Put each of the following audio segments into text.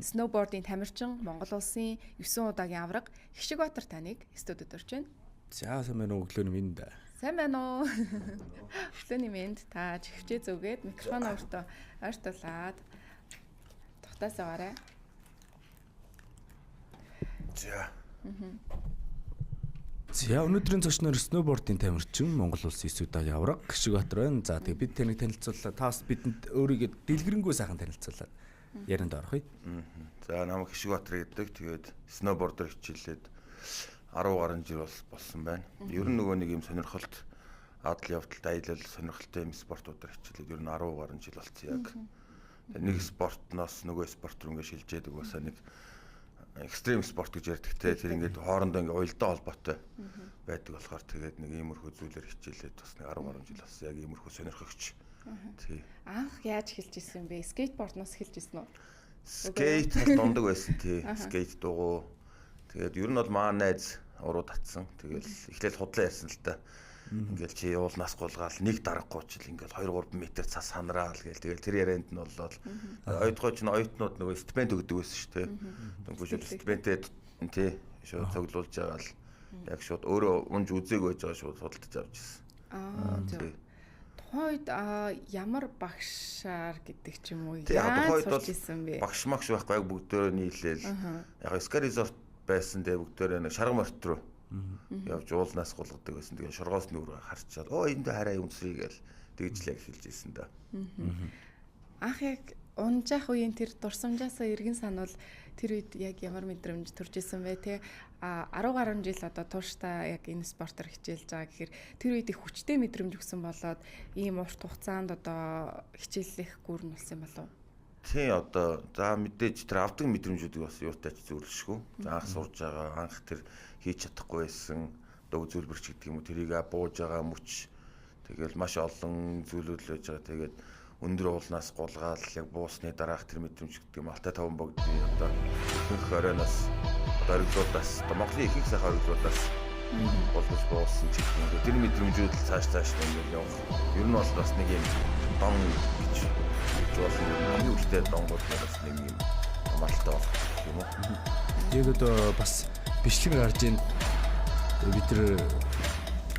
Сноубордын тамирчин Монгол улсын 9 удаагийн аварга Хишигбаатар таныг студид урьж байна. За сайн байна уу, өглөөний мэнд. Сайн байна уу? Өглөөний мэнд. Та чихвчээ зүгээд микрофон өөртөө ойртуулад тухтаас аваарай. За. За өнөөдрийн зочноор сноубордын тамирчин Монгол улсын 9 удаагийн аварга Хишигбаатар байна. За тэгээ бид таныг танилцууллаа. Та бас бидэнд өөрийгөө дэлгэрэнгүй сайхан танилцуулаад ярианд орох уу? За намайг Хишигбаатар гэдэг. Тэгээд сноубордоор хичээлээд 10 гаруй жил болсон байна. Ер нь нөгөө нэг юм сонирхолт адал явдалд аялал сонирхолтой юм спортуудаар хичээлээд ер нь 10 гаруй жил болсон яг. Нэг спортноос нөгөө спорт руу ингээд шилжээд угаасаа нэг экстрим спорт гэж ярьдаг те, тэр ингээд хоорондоо ингээд уялдаа холбоотой байдаг болохоор тэгээд нэг иймэрхүү зүйлээр хичээлээд бас нэг 10 гаруй жил болсон. Яг иймэрхүү сонирхогч. Тий. Анх яаж эхэлж исэн бэ? Скейтбордноос эхэлж исэн үү? Скейт дундаг байсан тий. Скейт дугуй. Тэгээд ер нь бол маа найз уруу татсан. Тэгэл эхлээл худлаа ярьсан л та. Ингээл чи уулнаас гулгаал нэг дарахгүй чил ингээл 2-3 метр цас ханараал гээл. Тэгэл тэр ярианд нь боллоо. Оюутгой чинь оюутнууд нөгөө стипенд өгдөг байсан шүү дээ. Дөнгөж стипендээ тий шууд цуглуулж байгаа л яг шууд өөрөө унж үзег байж байгаа шууд судалдаж авч ирсэн. Аа тий. Тухайн үед ямар багшаар гэдэг ч юм уу яаж сурч исэн бэ? Багш магш байхгүй, яг бүгдөө нийлээл. Яг Sky Resort байсан дээ, бүгдөө нэг шарга морт руу явж уулнаас гулгадаг байсан. Тэгээ шоргоос нүрээ харчаад оо энд хараа юмсрий гээл тэгж л яг эхэлж исэн да. Анх яг унжаах үеийн тэр дурсамжаасаа эргэн сануул тэр үед яг ямар мэдрэмж төрж исэн бэ те? 10 гаруй жил одоо тууштай яг энэ спортоор хичээлж байгаа гэхээр тэр үед их хүчтэй мэдрэмж өгсөн болоод ийм урт хугацаанд одоо хичээллэх гүр нь болсон юм болов уу? Тий, одоо за мэдээж тэр авдаг мэдрэмжүүдийг бас юутай ч зөвлөшгүй. За анх сурж байгаа, анх тэр хийж чадахгүй байсан одоо үзүүлбэрч гэдэг юм уу, тэрийг бууж байгаа мөч, тэгэл маш олон зүйлүүд л байж байгаа. Тэгээд өндөр уулнаас гулгаал яг буусны дараах тэр мэдрэмж гэдэг юм Алтай таван богдын одоо ихэнх оройноос одоо ориглуудаас одоо Монголын ихэнх сайхан ориглуудаас гулгаж буусан ч гэх юм. Тэр мэдрэмжүүд л цааш цааш ингээд явах. Ер нь бол бас нэг юм дон гэж болно. Хамгийн үстэй донгууд бас нэг юм хамааралтай болох юм уу? Яг одоо бас бичлэг гарч ийн бид тэр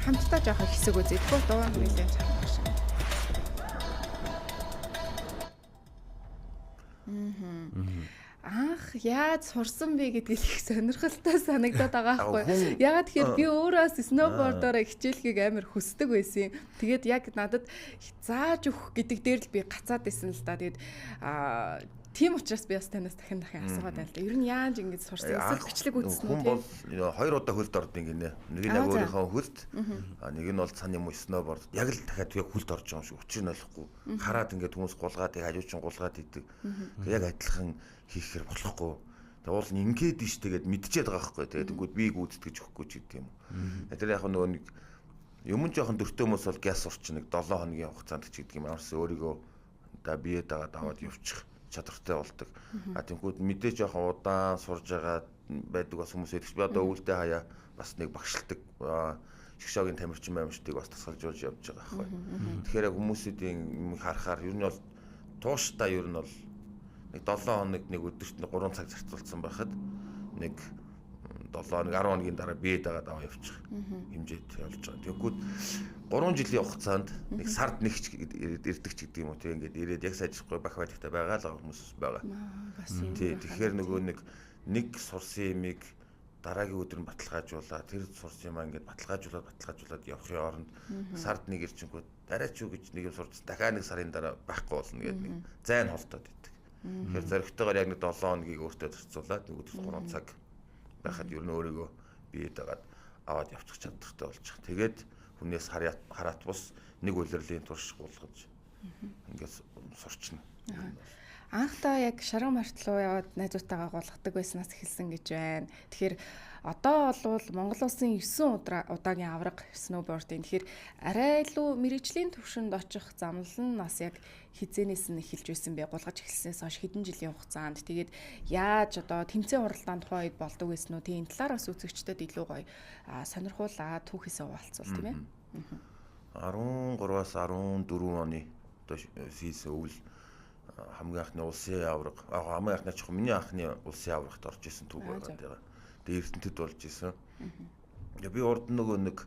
хамтдаа жоох хэсэг үзээ. Тэгвэл дугаар нэлээд чанар шиг. Анх яаж сурсан бэ гэдгийг их сонирхолтой санагдаад байгаа байхгүй. Ягаад тэгэхээр би өөрөөс сноубордоор хичээлхийг амар хүсдэг байсан юм. Тэгээд яг надад зааж өгөх гэдэг дээр л би гацаад исэн л да. Тэгээд тийм учраас би бас танаас дахин асуугаад байна л да. Ер нь яаж ингэж сурсан? Эсвэл бичлэг үзсэн үү? Хүн бол хоёр удаа хөлд ордог гинэ. Нэг нь яг өөрийнхөө хөлд, нэг нь бол цааны юм сноуборд. Яг л дахиад яг хөлд орж байгаа юм шиг учир нь ойлгохгүй. Хараад ингээд хүмүүс гулгаад хажуучин гулгаад идэг. Яг адилхан хийхээр болохгүй. Тэг уул нь ингээд иш тэгээд мэдчихэд байгаа байхгүй. Тэгээд тэнгүүд би гүйцэтгэж өгөхгүй ч гэдэг юм. Тэр яг нөгөө нэг юм жоохон дөртөө хүмүүс бол гяс сурч нэг 7 хоногийн хугацаанд ч гэдэг юм. Ямарс өөрийгөө да бие дагаад аваад явчих чадвартай болдог. А тэнгүүд мэдээ жоохон удаан сурж байгаа байдаг бас хүмүүс байдаг. Би одоо өвөлдөө хаяа бас нэг багшилдаг шгшоогийн тамирчин баймжтыг бас тасгалжуулж явж байгаа байхгүй. Тэгэхээр яг хүмүүсүүдийн юм харахаар ер нь бол тууштай ер нь бол нэг 7 хоног нэг өдөрт 3 цаг зарцуулсан байхад нэг 7 хоног 10 хоногийн дараа бие дагаад аваа явчих хэмжээд болж байгаа. Тэгэхгүй 3 жилийн хугацаанд нэг сард нэг ч ирдэг ч гэдэг юм уу тийм ингээд ирээд яг сайжрахгүй бах байдагтай байгаа л хүмүүс байгаа. Тий, тэгэхээр нөгөө нэг сурсан юмыг дараагийн өдөр нь баталгаажуулаа, тэр сурсан юмаа ингээд баталгаажуулаад явахын оронд сард нэг ирчингүүд дараа ч юу гэж нэг юм сурч дахиад нэг сарын дараа байхгүй болно гэдэг нэг зайн холдоод идэг. Тэгэхээр зоригтойгоор яг нэг 7 хоногийг өөртөө зарцуулаад нэг өдөрт 3 цаг байхад ер нь өөрийгөө бие дагаад аваад явчих чадвартай болчих. Тэгээд хүнээс хараат бус нэг улирлын турш гулгаж ингээд сурчна. Анхтаа яг шарга мартлуу яваад найзуудтайгаа гулгадаг байснаас эхэлсэн гэж байна. Тэгэхээр одоо бол Монгол улсын 9 удаагийн аварга сноубордын. Тэгэхээр арай илүү мэрэгжлийн түвшинд очих замнал нь бас яг хизээнээс нь эхэлж байсан бэ? Гулгаж эхэлснээс хойш хэдэн жилийн хугацаанд тэгээд яаж одоо тэмцээн уралдаан тухайн үед болдог байсан уу? Тийм талаар бас үзэгчдэд илүү гоё сонирхуулаа түүхээсээ хуваалцвал тийм ээ. 13-аас 14 оны одоо сийсэн өвөл Хамгийн анхны улсын аварга, хамгийн анхны ч миний анхны улсын аваргад орж исэн төв байгаа даа. Тэгээ Эрдэнэтэд болж исэн. Тэгээ би урд нөгөө нэг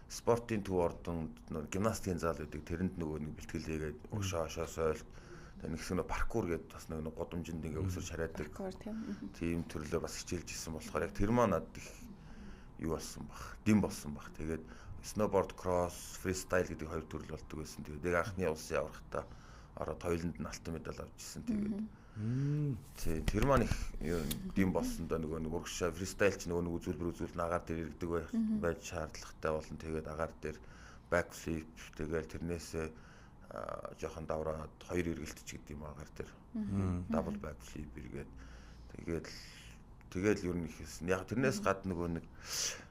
спортын төв ордонд гимнастикийн зал байдаг. Тэрэнд нөгөө нэг бэлтгэл хийгээд урагшаа сойлт. Тэгээ нэг хэсэг нэг паркур гэдэг бас нэг гудамжинд ингээ өсөрч хараадаг. Тийм төрлөө бас хичээлж исэн болохоор яг тэр маань надад их юу болсон бах, дэм болсон бах. Тэгээд сноуборд кросс, фристайл гэдэг хоёр төрөл болдог байсан. Тэгээд яг анхны улсын аваргатаа ороод хоёуланд нь алтан медаль авч ирсэн. Тэгээд тий, тэр маань их дэм болсон доо нөгөө нэг урагшаа фристайл ч нөгөө нэг үзүүлбэр үзүүл агаар дээр иргэдэг байж шаардлагатай болно. Тэгээд агаар дээр backflip тэгэл тэрнээсээ жоохон давраад хоёр эргэлт ч гэдэг юм агаар дээр double backflip эргээд тэгэл ер нь ихсэн. Яг тэрнээс гадна нөгөө нэг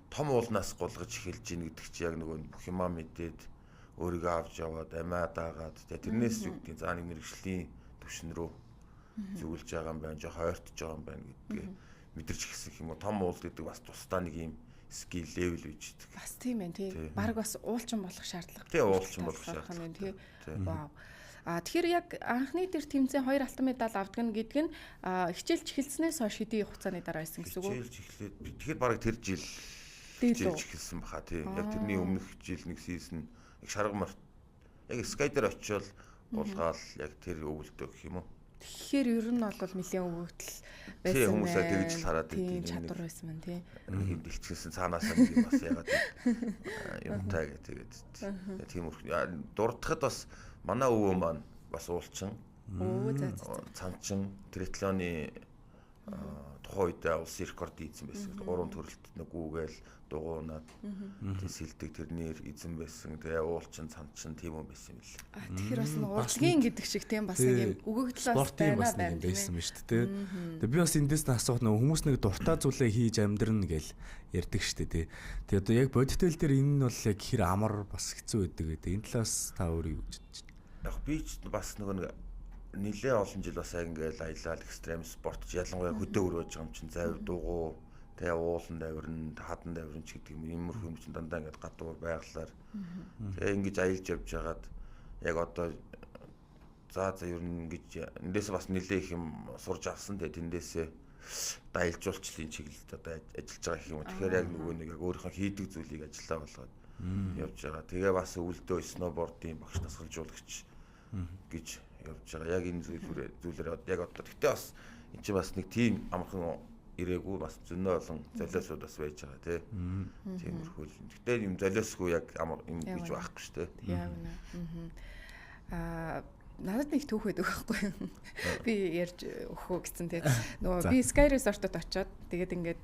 том уулнаас гулгаж эхэлж гин гэдэг чи яг нөгөө бүх юмаа мэдээд өөрийгөө авч яваад амиа даагаад тэгээ тэрнээс юу гэдгийг за нэг мэрэгжлийн түвшин рүү зүгэлж байгаа юм байна, жоо хойртож байгаа юм байна гэдгээ мэдэрч эхэлсэн юм уу. Том уул гэдэг бас тусдаа нэг юм skill level гэж байдаг. Бас тийм байх тий. Бараг бас уулчин болох шаардлага. Тий, уулчин болох шаардлага тий. Вау. А тэгэхээр яг анхны тэр тэмцээн 2 алтан медаль авдаг нь гэдэг нь хичээлж эхэлснээс хойш хэдий хугацааны дараа байсан гэсэн үг үү? Хичээлж эхлээд тэгэхээр бараг тэр жил хичээлж эхэлсэн баха тий. Яг тэрний өмнөх жил нэг season яг шарга март яг Sky дээр очиод гулгаал яг тэр өвөлдөө гэх юм уу. Тэгэхээр ер нь бол нэлээд өвөгдөл байсан. Тий, хүмүүсээ тэгж л хараад идэв. Чадвар байсан мэн тий. Нэг юм дэлчгэлсэн цаанаасаа нэг юм бас яагаад юмтай гэх тэгээд тийм дурдахад бас манай өвөө маань бас уулчин. Өө за за. Цанчин триатлоны тухайн үед улсын рекорд эзэн байсан. 3 төрөлт нэг гүүгээл дугуунаад тийм сэлдэг тэрнэр эзэн байсан. Тэгээ уулчин цанчин тийм юм байсан юм лээ. А тэгэхээр бас нэг урлагийн гэдэг шиг тийм бас нэг юм өгөгдөл бас байна байсан юм шүү дээ. Тэгээ би бас эндээс нь асуух нэг хүмүүс нэг дуртай зүйлээ хийж амьдрна гэл ярьдаг шүү дээ тий. Тэгээ одоо яг бодит хэл дээр энэ нь бол яг хэр амар бас хэцүү байдаг гэдэг. Энэ талаас та өөр юу гэж бодож байна? Яг би ч бас нөгөө нэг нилээ олон жил бас ингээл аялал экстрем спорт ялангуяа хөдөө өрөөж байгаа юм чинь зав дугуй тэгээ ууланд авирна хадан авирна ч гэдэг юм иймэрхүү юм чинь дандаа ингээд гадуур байглаар тэгээ ингэж аялж явж хагаад яг одоо за ер нь ингэж эндээс бас нилээ их юм сурж авсан. Тэгээ тэндээсээ аялжуулчлалын чиглэлд одоо ажиллаж байгаа гэх юм. Тэгэхээр яг нөгөө нэг яг өөрийнхөө хийдэг зүйлийг ажиллаа болгоод явж байгаа. Тэгээ бас өвөлдөө сноубордын багш дасгалжуулагч гэж явж байгаа. Яг энэ зүйлээр яг одоо гэхдээ бас энэ чинь бас нэг тийм амархан ирээгүй бас зөнөө олон золиосууд бас байж байгаа тий. Тиймэрхүү л. Гэхдээ юм золиосгүй яг амар юм гэж байхгүй шүү дээ. Яг үнэ. Аа надад нэг түүх байдаг байхгүй юу? Би ярьж өгөхөө гэсэн тий. Нөгөө би Sky Resort-од очиод тэгээд ингээд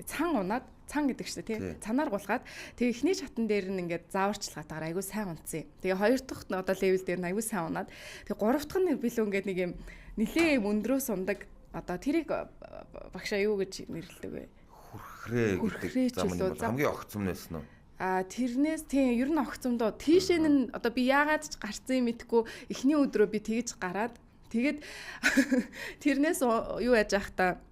цан унаад цан гэдэг чинь тий. Цанаар гулгаад тэгээ эхний шатан дээр нь ингээд зааварчилгаатайгаар айгүй сайн унтсан. Тэгээ хоёр дахь нь одоо левел дээр нь айгүй сайн унаад тэгээ гурав дахь нь билүү ингээд нэг юм нилээ юм өндрөөс ундаг. Одоо тэрийг багшаа юу гэж нэрлэдэг вэ? Хүрхрээ гэдэг зам нь хамгийн огцом нэсэн үү? А тэрнээс тийм ер нь огцомдоо тийшээ нь одоо би яагаад ч гарцсан юм мэдгүй эхний өдрөө би тэгж гараад тэгээд тэрнээс юу яаж яах та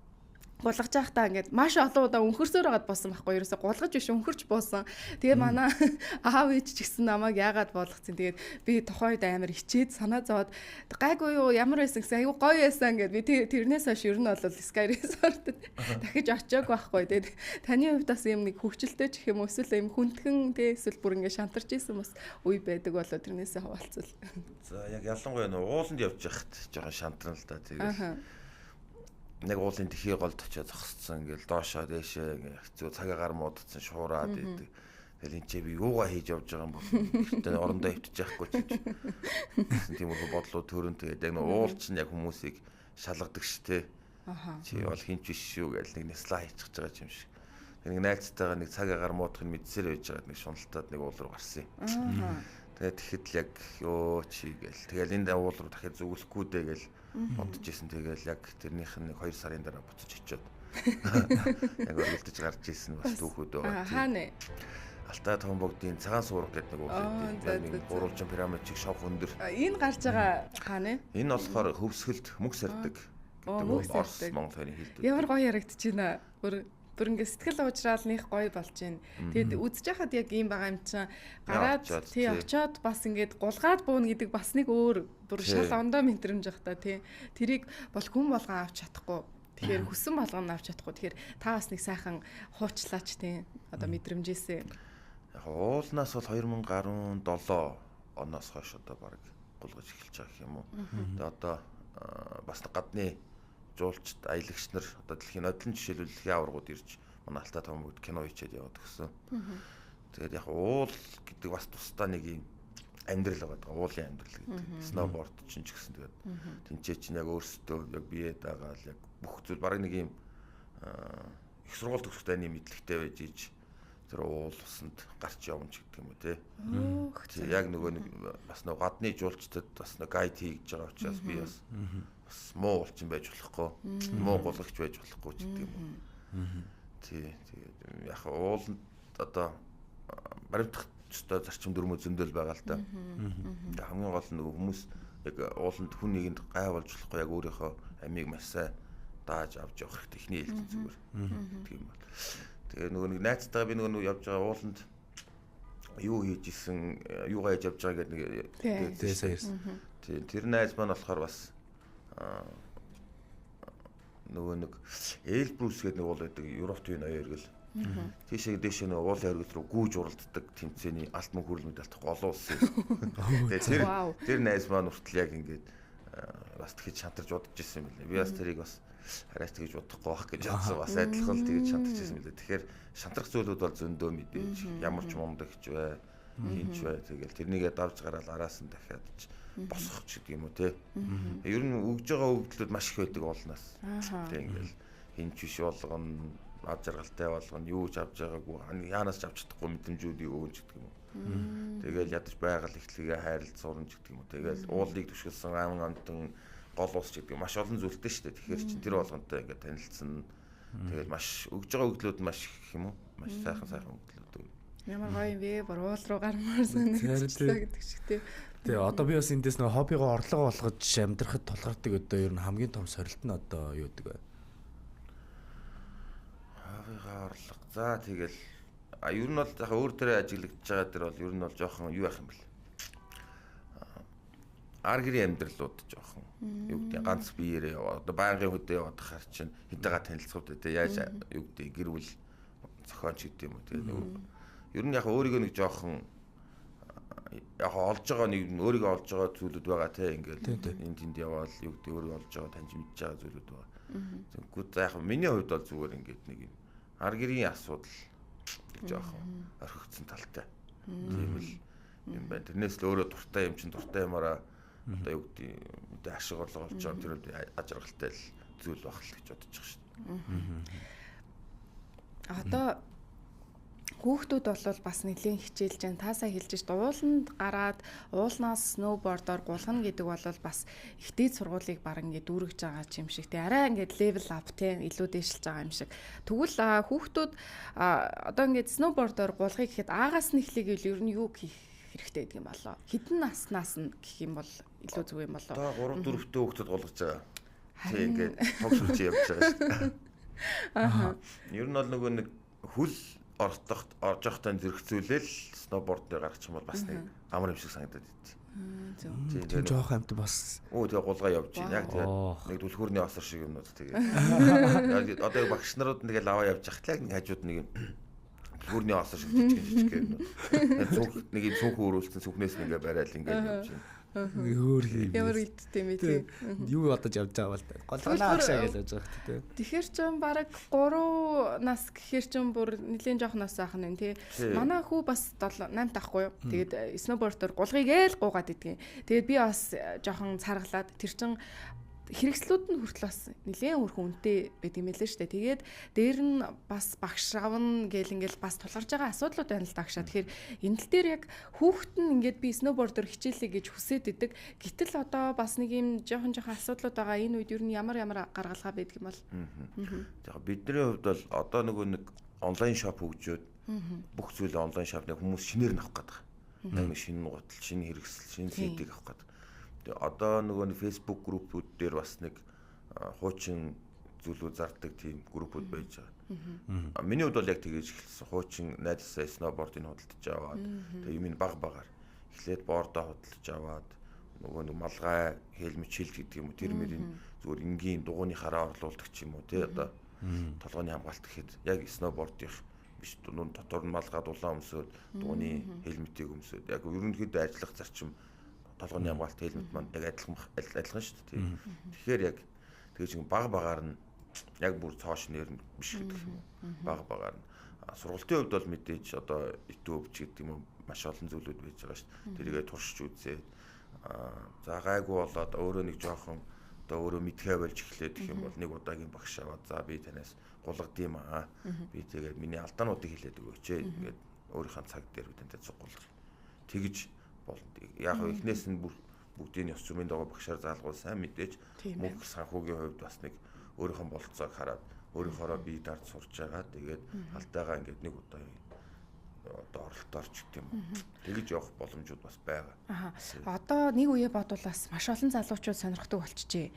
гулгаж байхдаа ингээд маш олон удаа өнхөрсөөр байгаад болсон байхгүй ерөөсө гулгаж биш өнхөрч буусан. Тэгээ манай аав ээж ч гэсэн намайг яагаад болгоцсон. Тэгээд би тухайн үед амар хичээд санаа зовоод гайгүй юу ямар байсан гэсэн айгүй гоё байсан гэд би тэрнээс хойш ер нь бол Sky Resort-д дахиж очиагүй байхгүй. Тэгээд таны хувьд бас юм нэг хөвчлөлтэй ч гэх юм эсвэл юм хүндхэн тэ эсвэл бүр ингээд шантарч исэн бас үе байдаг болоо тэрнээсээ хаваалцвал. За яг ялангуяа нөө ууланд явж байхад жоохон шантран л да. Тэгээд нэг уулын тхий голд очиод зогсцсон ингээл доошоо дээшээ ингээ хэцүү цаг агаар муудсан шуураад идэг. Тэгэл энэ чи би юугаа хийж явж байгаа юм бол гэртээ орондоо хөвтөж яахгүй ч гэж. Тиймэрхүү бодлоо төрөн тэгээд яг нэг уул чинь яг хүмүүсийг шалгадаг ш тэ. Чи бол хинч биш шүү гэл нэг няслаа хийчих гэж байгаа юм шиг. Нэг найзтайгаа нэг цаг агаар муудахыг мэдсээр байж байгаад нэг шуналтаад нэг уул руу гарсан юм. Тэгээд тэгэхэд л яг ёо чи гэл. Тэгэл энэ уул руу дахиад зүгэлэхгүй дээ гэл бодож исэн. Тэгэл яг тэрнийх нь нэг 2 сарын дараа буцаж очиод яг өргөлдөж гарч исэн бас түүхүүд байгаа. Хаана? Алтай томбогдын цагаан суурга гэдэг нэг уул байдаг. Нэг гурвалжин пирамид чиг шовх өндөр. Энэ гарч байгаа хаана? Энэ болохоор хөвсгөлд мөнх сардаг гэдэг Орос Монгол хоёрын хэлдэг. Ямар гоё яригдчихэв нэ. Бүр Бүр ингээд сэтгэл уужраал них гоё болж байна. Тэгээд үзэж хахад яг ийм байгаа юм чинь гараад тий очоод бас ингээд гулгаад бууна гэдэг бас нэг өөр бүр шал ондоо мэдрэмж явах та тий. Тэрийг бол хүн болгон авч чадахгүй. Тэгэхээр хүссэн болгоно авч чадахгүй. Тэгэхээр та бас нэг сайхан хуучлаач тий. Одоо мэдрэмжээсээ. Яг уулнаас бол 2017 оноос хойш одоо баг гулгаж эхэлж байгаа юм уу. Тэгээ одоо бас гадны жуулчд, аялагч нар одоо дэлхийн нодлон жишээлбэл дэлхийн аваргууд ирж манай Алтай томбогт кино хийчихэд яваад гисэн. Тэгээд яг уул гэдэг бас тусдаа нэг юм амьдрал байгаа. Уулын амьдрал гэдэг. Сноуборд чинь ч гэсэн тэгээд тэнцээ чинь яг өөрсдөө яг бие дагаал яг бүх зүйл бараг нэг юм их сургууль төгсөх таны мэдлэгтэй байж иж тэр уул усанд гарч явна ч гэдэг юм уу те. Яг нөгөө нэг бас нөгөө гадны жуулчдад бас нэг гайд хийж байгаа учраас би бас бас муу улчин байж болохгүй, муу гулгагч байж болохгүй ч гэдэг юм уу. Тий, тэгээд яг ууланд одоо баримтах ёстой зарчим дүрмөө зөндөл байгаа л да. Тэгээд хамгийн гол нь нөгөө хүмүүс яг ууланд хүн нэгэнд гай болж болохгүй, яг өөрийнхөө амийг маш сайн дааж авч явах хэрэгтэй эхний ээлжин зүгээр гэдэг юм бол. Тэгээ нөгөө нэг найзтайгаа би нөгөө явж байгаа ууланд юу хийж исэн, юугаа хийж явж байгаа гэдэг нэг тийм. Тийм, тэр найз маань болохоор бас нөгөө нэг Элбрус гэдэг нэг уул байдаг, Европт үеийн ноёо эргэл. Тийшээ дээшээ нөгөө уулын эргэл рүү гүйж уралддаг тэмцээний алт мөнгө хүрэл медальтай голуу улсын. Тэгээ тэр найз маань хүртэл яг ингээд бас тэгж шантарч удаж исэн юм билээ. Би бас тэрийг бас хараач тэгж удахгүй байх гэж бодсон. Бас адилхан л тэгж шантарч исэн билээ. Тэгэхээр шантрах зүйлүүд бол зөндөө мэдээж ямар ч мундаг ч бай, хинч бай. Тэгэл тэрнийгээ давж гараал араас нь дахиад босох ч гэдэг юм уу те. Ер нь өгж байгаа өгдлүүд маш их байдаг уулнаас. Тэг ингээл хинч биш болгоно, ав жаргалтай болгоно, юу ч авч байгаагүй, яанаас ч авч чадахгүй мэдрэмжүүдийг өгөн ч гэдэг юм уу. Тэгэл ядаж байгаль ихлэгээ хайрлж сурна ч гэдэг юм уу. Тэгэл уулыг түшгэлсэн аман амтан гол ус ч гэдэг маш олон зүйлтэй шүү дээ. Тэгэхээр чинь тэр болгонтой ингээд танилцсан. Тэгэл маш өгж байгаа өгдлүүд маш их юм уу? Маш сайхан сайхан өгдлүүд өгнө. Ямар гоё юм бэ? Бүр уул руу гармаар санагдчихлаа гэдэг шиг тий. Тэгээ одоо би бас эндээс нэг хоббигоо орлого болгож амьдрахад тулгардаг одоо ер нь хамгийн том сорилт нь одоо юу гэдэг вэ? Хоббигоо орлого. За тэгэл ер нь бол яг өөр дээрээ ажиглагдж байгаа дэр бол ер нь бол жоохон юу яах юм бэл. Ар гэрийн амьдралууд жоохон юу гэдэг ганц биеэрээ яваа. Одоо байнгын хөдөө яваад хахаар чинь хинтэйгээ танилцах үү те яаж юу гэдэг гэр бүл зохионч гэдэг юм уу. Тэгээ нэг ер нь яг өөрийгөө нэг жоохон яг олж байгаа нэг өөрийгөө олж байгаа зүйлүүд байгаа те ингээл энд тэнд яваал юу гэдэг өөрийгөө олж байгаа таньж мэдж байгаа зүйлүүд байгаа. Тэгэхгүй за яг миний хувьд бол зүгээр ингээд нэг юм ар гэрийн асуудал жоохон орхигдсон талтай. Тийм л юм байна. Тэрнээс л өөрөө дуртай юм чинь дуртай юмараа одоо юу гэдэг мэдээ ашиг орлого олж байгаа тэр үед аж аргалтай л зүйл байх л гэж бодож байгаа шүү дээ. Одоо хүүхдүүд бол бас нэлээд хичээлж байна. Та сая хэлж шít ууланд гараад уулнаас сноубордоор гулгана гэдэг бол бас их дээд сургуулийг баг ингээд дүүргэж байгаа юм шиг тий. Арай ингээд level up тий илүү дээшилж байгаа юм шиг. Тэгвэл хүүхдүүд одоо ингээд сноубордоор гулгах гэхэд аагаас нь эхлэе гэвэл ер нь юу хийх хэрэгтэй гэдэг юм болоо? Хэдэн наснаас нь гэх юм бол илүү зөв юм болоо? Одоо 3 4-тэй хүүхдүүд гулгаж байгаа. Тий ингээд тогшилж явж байгаа шүү дээ. Аа. Ер нь бол нөгөө нэг хөл ордохт орж явахтаа зэрэгцүүлэл сноуборд дээр гарчих юм бол бас нэг амар юм шиг санагдаад идэв. Зөв. Тийм жоох амт бас. Өө тэгээ гулгаа явж байна. Яг тэгээ нэг түлхүүрний осор шиг юмнууд тэгээ. Одоо багш нарууд нэг л аваа явж хахад яг нэг хажууд нэг юм түлхүүрний осор шиг жижиг жижиг юмнууд. Цүнх нэг юм цүнх өөрүүлсэн цүнхнээс нэг ингээ барайл ингээ явж байна. Өөр юм. Ямар идтэй юм бэ тий. Юу бодож явж байгаа бол голгоноо агшаа гэж явж байгаа тий. Тэгэхээр ч бараг 3 нас гэхэр ч бүр нэлээд жоох нас байх нь тий. Манай хүү бас 7 8 таахгүй юу. Тэгээд сноубордоор гулгыг ээл гуугаад идэгин. Тэгээд би бас жоохон царгалаад тэр чин хэрэгслүүд нь хүртэл бас нэлээд өрхөн үнэтэй байд юм лээ шүү дээ. Тэгээд дээр нь бас багш авна гэл ингээл бас тулгарч байгаа асуудлууд байна л дагшаа. Тэгэхээр энэ тал дээр яг хүүхэд нь ингээд би сноубордоор хичээлээ гэж хүсээд идэг. Гэтэл одоо бас нэг юм жоохон жоохон асуудлууд байгаа. Энэ үед ер нь ямар ямар гаргалгаа байдаг юм бол. Яг бидний хувьд бол одоо нөгөө нэг онлайн шоп хөгжөөд бүх зүйл онлайн шоп нэг хүмүүс шинээр нь авах гэдэг. Яг нэг шинэ гутал, шинэ хэрэгсэл, шинэ сэдийг авах гэдэг. Одоо нөгөө нэг Facebook группүүд дээр бас нэг хуучин зүйлүүд зардаг тийм группүүд байж байгаа. Миний хувьд бол яг тэгэж эхэлсэн. Хуучин найзсаа сноубордыг худалдаж аваад тэгээ юм баг багаар эхлээд бордоо худалдаж аваад нөгөө нэг малгай хелмет шилж гэдэг юм уу тэр мөрийн зүгээр энгийн дугуйны хараа орлуулдаг ч юм уу тий одоо толгойн хамгаалт гэхэд яг сноубордын биш нүн дотор нь малгай дулаан өмсөөд дугуйны хелметийг өмсөөд яг ерөнхийдөө ажиллах зарчим толгойн хамгаалт хелмет маань яг адилхан шүү дээ тий. Тэгэхээр яг тэгэж баг багаар нь яг бүр цоош нэр нь биш гэдэг юм уу. Баг багаар нь сургалтын хувьд бол мэдээж одоо YouTube ч гэдэг юм уу маш олон зүйлүүд байж байгаа шүү дээ. Тэрийгээ туршиж үзээд за гайгүй болоод өөрөө нэг жоохон одоо өөрөө мэдхээ болж эхлээд гэх юм бол нэг удаагийн багш аваад за би танаас гулгад юм аа. Би тэгээд миний алдаануудыг хэлээд өгөөч ээ. Ингээд өөрийнхөө цаг дээр би тантай цуг гулгах. Тэгж болно. Яг хөө эхнээс нь бүгдийн ёс зүйн дагуу багшаар заалгуул сайн мэдээж мөнх санхүүгийн хувьд бас нэг өөрийнхөө бололцоог хараад өөрийнхоороо бие дарж сурж байгаа. Тэгээд алдаагаа ингээд нэг удаа одоо оролтоор ч гэдэг юм уу. Тэгж явах боломжууд бас байгаа. Аха. Одоо нэг үе бодвол бас маш олон залуучууд сонирхдаг болчихжээ.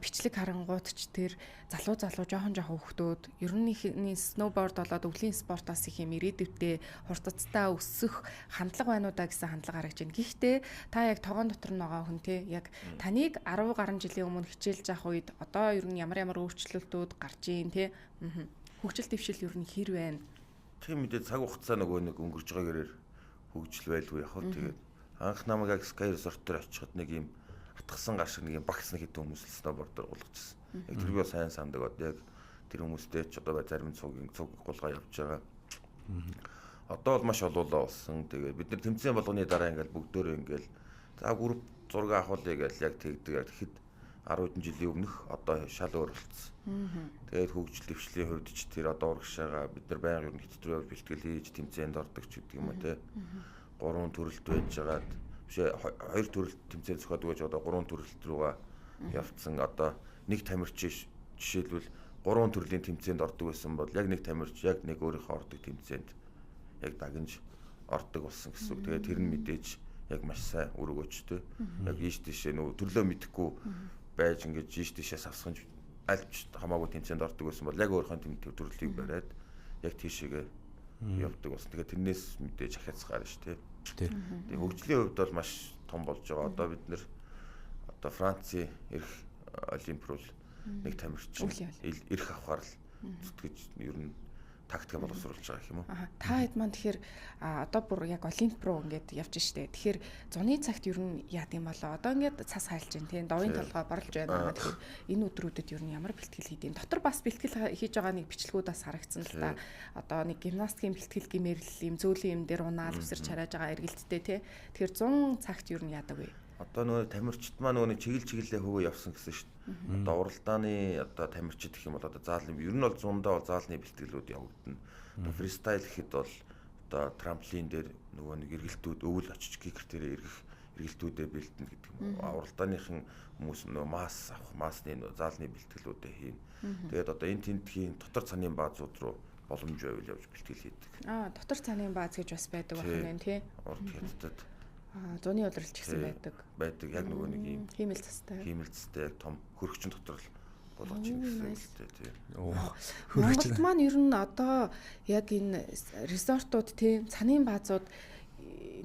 Бичлэг харангуут ч тэр залуу жоохон хүүхдүүд ер нь сноуборд болоод өвлийн спортоос их юм ирээдүйдээ хурцтай өсөх хандлага байна уу да гэсэн хандлага харагдаж байна. Гэхдээ та яг тогоон дотор нь байгаа хүн те яг таныг 10 гаруй жилийн өмнө хичээлж явах үед одоо ер нь ямар өөрчлөлтүүд гарч ийн те. Хөгжил дэвшил ер нь хэр байна? Тийм мэдээ цаг хугацаа нөгөө нэг өнгөрж байгаагээрээ хөгжил байлгүй яг хөө тэгээд анх намайг яг Sky Resort дээр очиход нэг юм атгсан гар шиг нэг юм багс нэг хэдэн хүмүүс л сноубордоор гулгажсэн. Яг тэр би сайн сандаг одоо яг тэр хүмүүстэй ч одоо зарим цугийн цуг гулгаа явж байгаа. Одоо бол маш олуулаа болсон. Тэгээд бид нар тэмцээн болгоны дараа ингээл бүгдөөрөө ингээл за групп зураг авахулъя гэж яг тэгдэг. Тэгэхэд 10 хэдэн жилийн өмнөх одоо шал өөр болцсон. Тэгээд хөгжил дэвшлийн хувьд ч тэр одоо урагшаага бид нар байнга ер нь хятад руу бэлтгэл хийж тэмцээнд ордог ч гэдэг юм уу те. 3 төрөлт байжгаад биш 2 төрөлт тэмцээн зохиодог байж одоо 3 төрөлт рүүгээ явцсан. Одоо нэг тамирч жишээлбэл 3 төрлийн тэмцээнд ордог байсан бол яг нэг тамирч яг нэг өөрийнхөө ордог тэмцээнд яг дагнж ордог болсон гэсэн үг. Тэгээд тэр нь мэдээж яг маш сайн үр өгөөчтэй. Яг ийш тийшээ нөгөө төрлөө мэдэхгүй байж ингээд жиш тийшээ савсганж альч хамаагүй тэмцээнд ордог байсан бол яг өөрийнхөө төрлийг бариад яг тийшээгээ явдаг болсон. Тэгэхээр тэрнээс мэдээж ахиц гарна шүү дээ. Тэгээ хөгжлийн хувьд бол маш том болж байгаа. Одоо бид нэр одоо Францын эрх олимп руу нэг тамирчин эрх авахар л зүтгэж ер нь тактик боловсруулж байгаа юм уу? Та хэд маань тэгэхээр одоо бүр яг олимп руу ингээд явж штэ. Тэгэхээр зуны цагт ер нь яад юм болоо? Одоо ингээд цас хайлж байна тийм довын толгой борлж байна. Тэгэхээр энэ өдрүүдэд ер нь ямар бэлтгэл хийд юм? Дотор бас бэлтгэл хийж байгаа нэг бичлэгүүд бас харагдсан л та. Одоо нэг гимнастикийн бэлтгэл гэмээр л юм зөөлөн юм дээр унаал үсэрч харааж байгаа эргэлттэй тий. Тэгэхээр 100 цагт ер нь яадаг вэ? Одоо нөгөө тамирчид маань нөгөө чиглэл чиглэлээ хөвөө явсан гэсэн шүү дээ. Одоо уралдааны одоо тамирчид гэх юм бол одоо заалны ер нь бол зундаа бол заалны бэлтгэлүүд явагдана. Одоо фристайл гэхэд бол одоо трамплин дээр нөгөө нэг эргэлтүүд өвөл очиж кикер дээр эргэх эргэлтүүдээ бэлтэнэ гэдэг юм уу. Уралдааныхан хүмүүс нөгөө масс авах, массны заалны бэлтгэлүүдээ хийнэ. Тэгээд одоо энэ тентхийн дотор цанын баазууд руу боломж байвал явж бэлтгэл хийдэг. Дотор цанын бааз гэж бас байдаг байна тий. Урд хятадд зуны улирал ч гэсэн байдаг. Байдаг. Яг нөгөө нэг юм хиймэл цастай. Хиймэл цастай яг том хөрөгчн дотор л болгож ийн гэсэн үг л дээ тий. Монголд маань ер нь одоо яг энэ резортууд тий цанын баазууд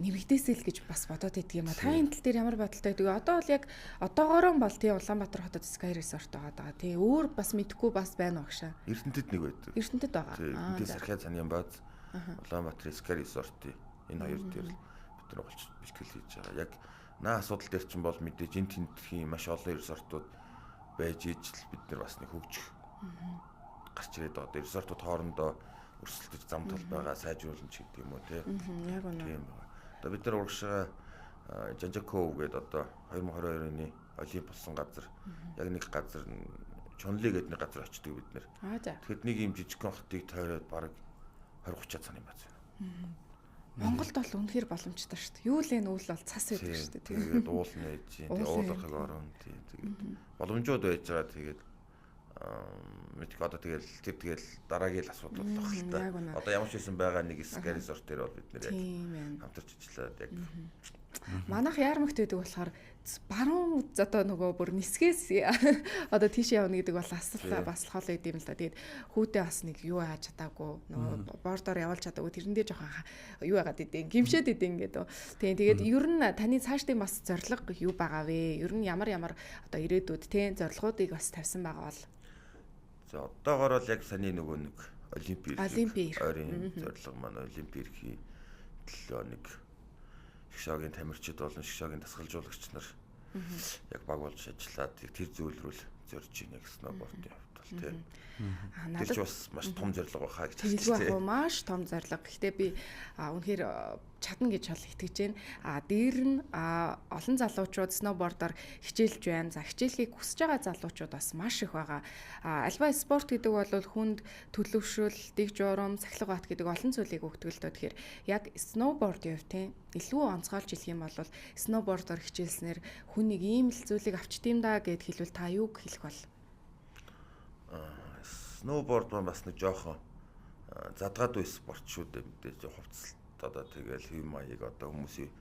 нэмэгдээсэй л гэж бас бодоод байдаг юм а. Та энэ тал дээр ямар бодолтой байдаг вэ? Одоо бол яг одоогоорон бол тий Улаанбаатар хотод Sky Resort байгаа даа. Тий өөр бас мэдхгүй бас байна уу гшаа. Эрдэнэтэд нэг байдаг. Эрдэнэтэд байгаа. Эрдэнэтэд Сархай цанын бааз, Улаанбаатарын Sky Resort-ийн энэ хоёр дээр л бид нар болж бэлтгэл хийж байгаа. Яг наа асуудал дээр чинь бол мэдээж энэ тентхийн маш олон резортууд байж ижил бид нар бас нэг хөгжих гарч ирээд байгаа. Резортууд хоорондоо өрсөлдөж зам талбайгаа сайжруулна ч гэдэг юм уу тий. Яг үнэ. Тийм байгаа. Одоо бид нар урагшаа Жанжаков гэдэг одоо 2022 оны олимп болсон газар яг нэг газар Чонли гэдэг нэг газар очдөг бид нар. Тэгэхэд нэг юм жижигхэн хотыг тойроод бараг 20 30 цаны бааз байна. Монголд бол үнэхээр боломжтой шүү дээ. Юу л энэ үйл бол цас байдаг шүү дээ. Тэгээд уул нь байж, тэгээд уулархаг орон тийм тэгээд боломжууд байж байгаа. Тэгээд мэдгүй одоо тэгэл тэр тэгэл дараагийн л асуудал болох л та. Одоо ямар ч байсан байгаа нэг Sky Resort дээр бол бид нэр яг хамтарч ажиллаад яг Манайх яармагт байдаг болохоор баруун одоо нөгөө бүр нисгээс одоо тийш явна гэдэг бол асал бас л хол байд юм л да. Тэгээд хүүтэй бас нэг юу яаж чадаагүй, нөгөө бордоор явуулж чадаагүй, тэрэндээ жоохон юу яагаад идэв, гимшээд идэв ингээд. Тийм, тэгээд ер нь таны цаашдын бас зорилго юу байгаа вэ? Ер нь ямар ямар одоо ирээдүйд, тийм, зорилгоудыг бас тавьсан байгаа бол? За, одоогоор бол яг саний нөгөө нэг олимпийн Олимпийн ойрын зорилго маань олимпийн эрхийн төлөө нэг шгшоогийн тамирчид болон шгшоогийн дасгалжуулагч нар яг баг болж ажиллаад тэр зүйл рүү л зорж байна яг сноубордын хувьд бол, тийм. Тэр ч бас маш том зорилго байхаа гэж харж байна. Маш том зорилго. Гэхдээ би үнэхээр чадна гэж бол итгэж байна. А дээр нь олон залуучууд сноубордоор хичээлж байна. За, хичээлхийг хүсэж байгаа залуучууд бас маш их байгаа. Альва спорт гэдэг бол хүнд төлөвшөл, дэг журам, сахилга бат гэдэг олон зүйлийг өгдөг л дөө. Тэгэхээр яг сноубордын хувьд, тийм, илүү онцгойлж хэлэх юм бол сноубордоор хичээлснээр хүн нэг ийм л зүйлийг авчт юм да гэд хэлвэл та юуг хэлэх бол? Сноуборд маань бас нэг жоохон задгаад үе спорт шүү дээ, мэдээж хувцас одоо тэгэл хэв маяг одоо хүмүүсийн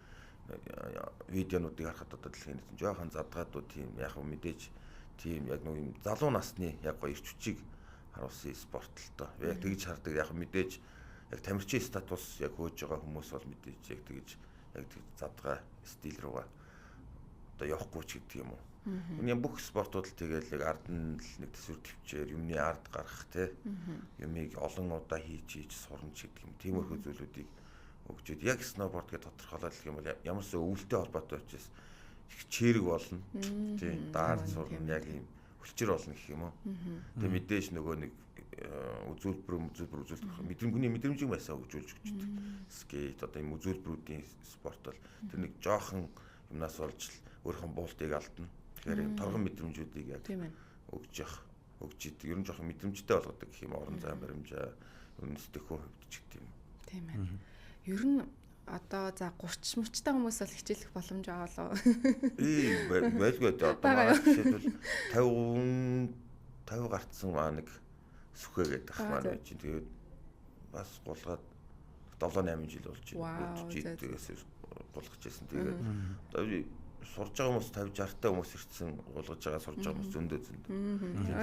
видеонуудыг харахад одоо дэлхийн нийт жоохон задгаадуу, тийм, яг мэдээж тийм яг нэг юм залуу насны яг гоё эрч хүчийг харуулсан спорт л доо. Яг тэгж хардаг, яг мэдээж яг тамирчин статус яг хөөж байгаа хүмүүс бол мэдээж яг тэгж яг тэгж задгаа стил руугаа одоо явахгүй ч гэдэг юм уу. Үний бүх спортууд л тэгэл яг ард нь л нэг төсвөр төвчээр юмны ард гарах, те, юмыг олон удаа хийж хийж сурна ч гэдэг юм. Тиймэрхүү зүйлүүдийг өгчөөд яг сноуборд гэж тодорхойлоод гэх юм бол ямар ч өвөлтэй холбоотой учраас их чирэг болно. Тийм, даар сурна, яг юм хүлчэр болно гэх юм уу. Тэгээ мэдээж нөгөө нэг үзүүлбэр мэдрэмжний мэдрэмжийг майсаа хөгжүүлж өгч байдаг. Скейт одоо юм үзүүлбэрүүдийн спорт бол тэр нэг жоохон юмнаас болж л өөрийнхөө буултыг алдна. Тэгэхээр юм торгон мэдрэмжүүдийг яг өгж явах өгч идэг. Ер нь жоохон мэдрэмжтэй болгодог гэх юм, орон зай баримжаа, ер нь сэтгэхүйн хувьд ч гэдэг юм. Тийм ээ. Ер нь одоо за 30 мөчтэй хүмүүс бол хичээлэх боломж байгаа болов? Ээ, байлгүй дээ. Одоо манай жишээлбэл 50 50 гарцсан маа нэг сүхэ гэдэг ах маань чинь тэгээд бас гулгаад 7 8 жил болж байна. Тэгээс гулгаж байсан. Тэгээд одоо сурж байгаа хүмүүс 50 60 та хүмүүс ирсэн, гулгаж байгаа, сурж байгаа хүмүүс зөндөө зөндөө.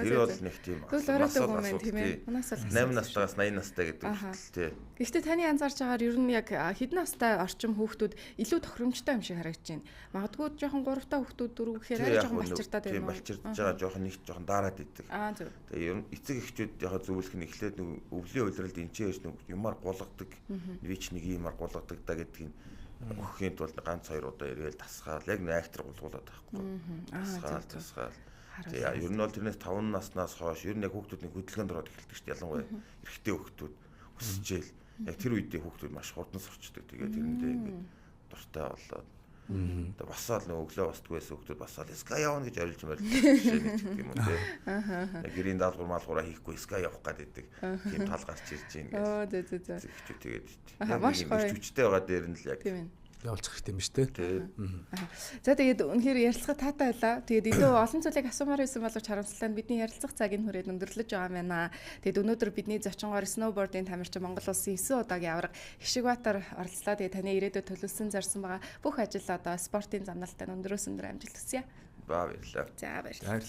Тэр бол нэг тийм нас асуудал, тийм ээ. 8 настайгаас 80 настай гэдэг хүртэл, тий. Гэхдээ таны анзаарч байгаагаар ер нь яг хэдэн настай орчим хүүхдүүд илүү тохиромжтой юм шиг харагдаж байна. Магадгүй жоохон 3 та хүүхдүүд 4 гэхээр арай жоохон балчирдаад байна. Тийм, балчирдаж байгаа, жоохон нэг жоохон дараад идэг. Аа, зөв. Тэгээ ер нь эцэг эхчүүд яхаа зөвлөх нь эхлээд нэг өвлийн улиралд энэ ч нэг юмар гулгадаг. Би ч нэг юмар гулгадаг да гэдгийг өгөхийн тулд ганц хоёр удаа эргээл тасгаал, яг найхтар гулгуулад байхгүй. Тасгаал тасгаал. Тэгээ ер нь бол тэрнээс 5 наснаас хойш ер нь яг хүүхдүүд нэг хөдөлгөөнд ороод эхэлдэг шүү дээ. Ялангуяа эрэгтэй хүүхдүүд өсөжээл яг тэр үедээ хүүхдүүд маш хурдан сурчдаг. Тэгээ тэрэндээ ингээд дуртай болоод тэгээ босоод нэг өглөө босдгүй байсан хүүхдүүд босоод ска явна гэж орилж морилж жишээ нэг гэдэг юм уу, тий. Яг гэрийн даалгавар маалгавраа хийхгүй ска явах гээд идэг. Тийм тал гарч ирж байна гэж. Оо, зөө зөө зөө. Тэгээд маш гоё хүчтэй байгаа дээр нь л яг явуулчих хэрэгтэй юм шүү дээ. За, тэгээд үнэхээр ярилцлага таатай байлаа. Тэгээд илүү олон зүйлийг асуумаар байсан боловч харамсалтай нь бидний ярилцах цаг энэ хүрээд өндөрлөж байгаа юм байна. Тэгээд өнөөдөр бидний зочингоор сноубордын тамирчин, Монгол улсын 9 удаагийн аварга Хишигбаатар оролцлоо. Тэгээд таны ирээдүйд төлөвлөсөн зорьсон байгаа бүх ажил одоо спортын замналтай өндрөөс өндөр амжилт хүсье. Ба, баярлалаа. За, баярлалаа.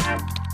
Баярлалаа.